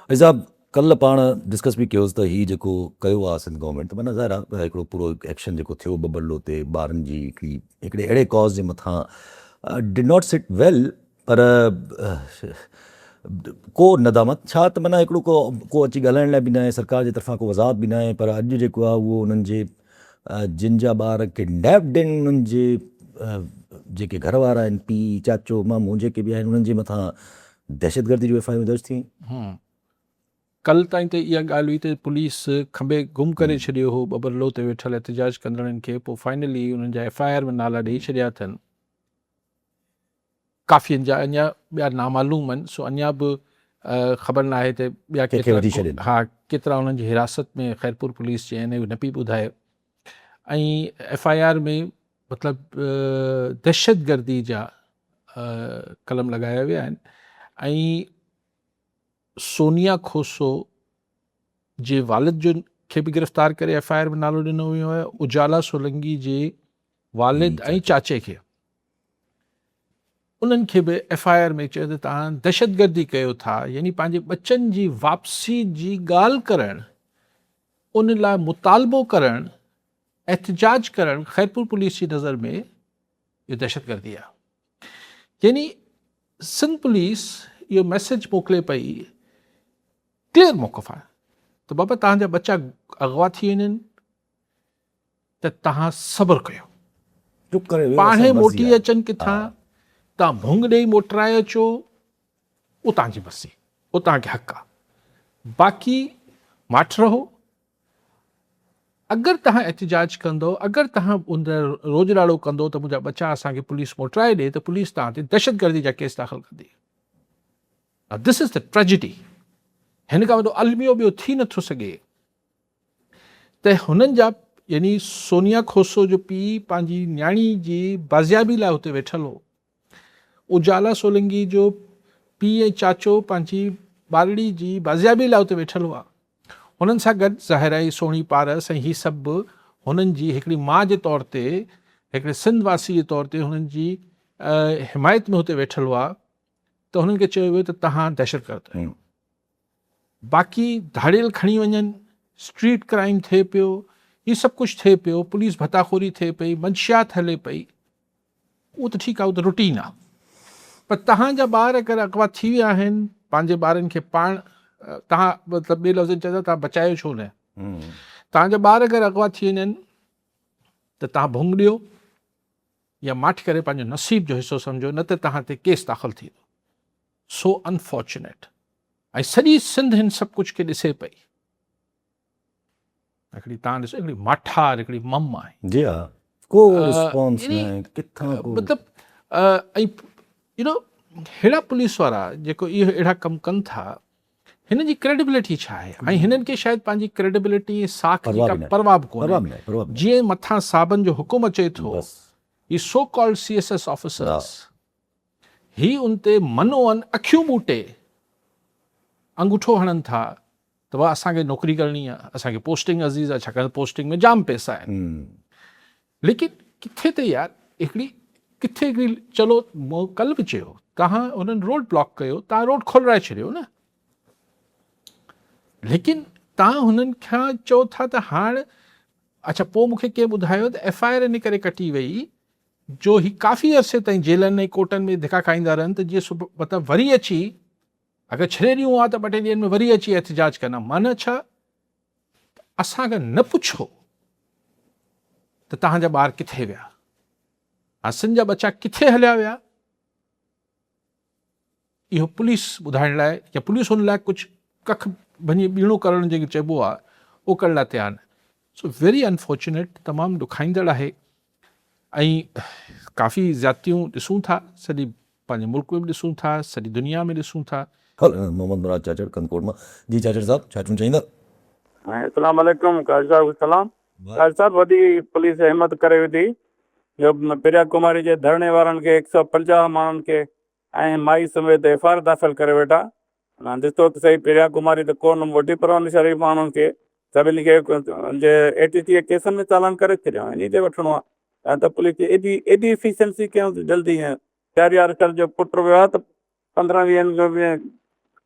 علي صاحب ڪلهه پاڻ ڊسڪس به ڪيوس ته هي جيڪو ڪيو آهي سنڌ گورنمينٽ ته معنيٰ ظاهر آهي هڪڙو پورو ايڪشن جيڪو ٿيو ٻٻرلو تي ٻارن جي هڪڙي هڪڙي اهڙي ڪاز جي مٿان did not sit well پر ڪو ندامت ڇا ته معنيٰ هڪڙو ڪو ڪو اچي ڳالهائڻ لاء به ناهي سرڪار جي طرفان ڪو وضاحت به ناهي پر اڄ جيڪو آهي اهو انهن جي جن جا ٻار ڪڊنيپڊ آهن انهن جي جيڪي گهر وارا آهن پيء چاچو مامو جيڪي به آهن انهن جي مٿان دهشتگردي جون ايف I آرون درج ٿي. ڪلهه تائين ته اها ڳالهه هئي ته پوليس کنڀي گم ڪري ڇڏيو هو ٻٻرلو تي ويٺل احتجاج ڪندڙن کي پوء فائنلي انهن جا ايف I R ۾ نالا ڏئي ڇڏيا اٿن. ڪافين جا اڃا ٻيا نامعلوم آهن سو اڃا به خبر ناهي ته ٻيا ڪيترا ها ڪيترا انهن جي حراست ۾ خيرپور پوليس جي آهن اهو نه پئي ٻڌائي ۽ ايف I R ۾ مطلب دهشتگردي جا قلم لڳايا ويا آهن ۽ سونيا کوسو جي والد جو کي به گرفتار ڪري ايف I R ۾ نالو ڏنو ويو آهي اجالا سولنگي جي والد ۽ چاچي کي انهن کي به ايف I R ۾ چيو ته توهان دهشتگردي ڪيو ٿا يعني پنهنجي ٻچن جي واپسي جي ڳالهه ڪرڻ ان لاء مطالبو ڪرڻ احتجاج ڪرڻ خيرپور پوليس جي نظر ۾ اهو دهشتگردي آهي يعني سنڌ پوليس اهو ميسيج موڪلي پئي ڪليئر موقف آهي ته بابا توهان جا ٻچا اغوا ٿي وڃن ته توهان صبر ڪيو. پاڻهي موٽي اچن ڪٿان، توهان ڀونگ ڏيئي موٽرائي اچو، اهو توهان جي مرضي، اهو توهان کي حق آهي. باقي ماٺ رهو. اگر توهان احتجاج ڪندؤ، اگر توهان ان روڄ راڙو ڪندؤ ته منهنجا ٻچا اسان کي پوليس موٽرائي ڏي ته پوليس توهان تي دهشتگردي جا ڪيس داخل ڪندي. Now this is the tragedy. هن کان وڏو الميو ٻيو ٿي نٿو سگهي. ته هنن جا يعني سونيا کوسو جو پيء پنهنجي نياڻي جي بازيابي لاء اتي ويٺل هو. اجالا سولنگي جو پيء ۽ چاچو پنهنجي ٻارڙي جي بازيابي لاء اتي ويٺل هئا. هنن سان گڏ ظاهر آهي سهڻي پارس ۽ هي سڀ به هنن جي هڪڙي ماء جي طور تي هڪڙي سنڌ واسي جي طور تي هنن جي حمايت ۾ اتي ويٺل هئا ته هنن کي چيو ويو ته توهان دهشتگرد آهيو. باقي ڌاڙيل کڻي وڃن، اسٽريٽ ڪرائيم ٿئي پيو، هي سڀ ڪجهه ٿئي پيو، پوليس ڀتاخوري ٿئي پئي، منشيات هلي پئي، اهو ته ٺيڪ آهي، اهو ته روٽين آهي. پر توهان جا ٻار اگر اغوا ٿي ويا آهن، پنهنجي ٻارن کي پاڻ توهان مطلب ٻي لفظن چوندا توهان بچايو ڇو نه؟ توهان جا ٻار اگر اغوا ٿي وڃن ته توهان ڀونگ ڏيو يا ماٺ ڪري پنهنجو نصيب جو حصو سمجهو، نه ته توهان تي ڪيس داخل ٿيندو. سو انفارچونيٽ ۽ سڄي سنڌ هن سڀ ڪجهه کي ڏسي پئي. هڪڙي تان ڏسو هڪڙي ماٺار هڪڙي مم آهي. جي ها ڪو رسپانس نه آهي ڪٿان ڪو مطلب ۽ يو نو ههڙا پوليس وارا جيڪو اهو اهڙا ڪم ڪن ٿا هنن جي ڪريڊبلٽي ڇا آهي ۽ هنن کي شايد پنهنجي ڪريڊبلٽي ۽ ساک جي ڪا پرواهه به ڪونهي جيئن مٿان صاحبن جو حڪم اچي ٿو هي so called C S S officers هي ان تي منو ان اکيون ٻوٽي انگوٺو هڻن ٿا ته بابا اسان کي نوڪري ڪرڻي آ اسان کي پوسٽنگ عزيز آ ڇاڪاڻ ته پوسٽنگ ۾ جام پئسا آهن ليڪن ڪٿي ته يار هڪڙي ڪٿي هڪڙي چلو مون ڪل به چيو تهان انهن روڊ بلاڪ ڪيو تهان روڊ کولرائي ڇڏيو نه ليڪن تهان هنن کان چئو ٿا ته هاڻ اڇا پوء مونکي ڪنهن ٻڌايو ته ايف I R ان ڪري ڪٽي وئي جو هي ڪافي عرصي تائين جيلن ۽ ڪورٽن ۾ ڌڪا کائيندا رهن ته جيئن صبح مطلب وري اچي اگر ڇڏي ڏيون ها ته ٻه ٽي ڏينهن ۾ وري اچي احتجاج ڪن ها معنيٰ ڇا ته اسان کان نه پڇو ته توهان جا ٻار ڪٿي ويا ها سنڌ جا ٻچا ڪٿي هليا ويا اهو پوليس ٻڌائڻ لاء يا پوليس ان لاء ڪجهه ڪک ڀڃي ٻيڻو ڪرڻ جيڪي چئبو آهي اهو ڪرڻ لاء تيار نه سو ويري انفارچونيٽ تمام ڏکائيندڙ آهي ۽ ڪافي زيادتيون ڏسون ٿا سڄي پنهنجي ملڪ ۾ به ڏسون ٿا سڄي دنيا ۾ ڏسون ٿا. محمد مراد چاچڙ ڪنڌڪوٽ مان جي چاچڙ صاحب ڇا چوڻ چاهيندا. اسلام عليڪم قاضي صاحب کي سلام قاضي صاحب وڏي پوليس همت ڪري وڌي جو پريا ڪماري جي ڌرڻي وارن کي 150 ماڻهن کي ۽ مائي سميت ايف I R داخل ڪري ويٺا. ڏسو ته سهي پريا ڪماري ته ڪو نه موٽي پر ان شريف ماڻهن کي سڀني کي جي اي ٽي سي ڪيسن ۾ چالان ڪري ڇڏيو انهي تي وٺڻو آهي ته پوليس جي ايڏي ايڏي افيشنسي ڪيون ته جلدي ائين شهريار شر جو پٽ ويو آهي ته 15 ويهن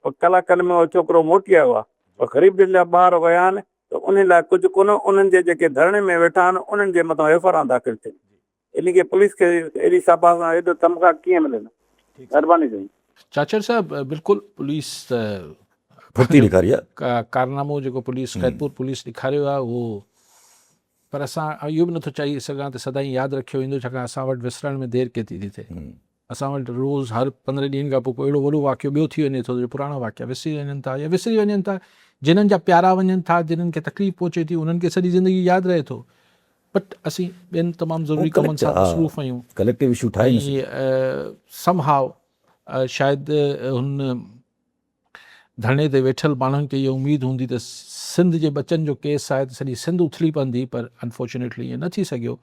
پر ڪلاڪن ۾ اهو ڇوڪرو موٽي آيو آهي پر غريب جن جا ٻار ويا آهن ته انهن لاء ڪجهه ڪونه انهن جي جيڪي ڌرڻي ۾ ويٺا آهن انهن جي مٿان ايف I R داخل ٿين ان کي پوليس کي ايڏي شاباس ۽ ايڏو تمغا ڪيئن ملن مهرباني سائين. چاچڙ صاحب بلڪل پوليس ته ڦڙتي ڏيکاري آ. ڪارنامو جيڪو پوليس خيرپور پوليس ڏيکاريو آ اهو پر اسان اهو به نٿو چئي سگهان ته سدائين ياد رکيو ويندو ڇاڪاڻ اسان وٽ وسرڻ ۾ دير ڪيتري ٿي ٿئي اسان وٽ روز هر 15 ڏينهن کان پوء ڪو اهڙو وڏو واقعو ٻيو ٿي وڃي ٿو جو پراڻا واقعا وسري وڃن ٿا يا وسري وڃن ٿا جنھن جا پيارا وڃن ٿا جنھن کي تڪليف پهچي ٿي انهن کي سڄي زندگي ياد رهي ٿو بٽ اسين ٻين تمام ضروري ڪمن سان مصروف آهيون ڪليڪٽو اشو ٺاهي نه ۽ سم هاء شايد هن ڌرڻي تي ويٺل ماڻهن کي اها اميد هوندي ته سنڌ جي ٻچن جو ڪيس آهي ته سڄي سنڌ اٿلي پوندي پر انفارچونيٽلي ائين نه ٿي سگهيو.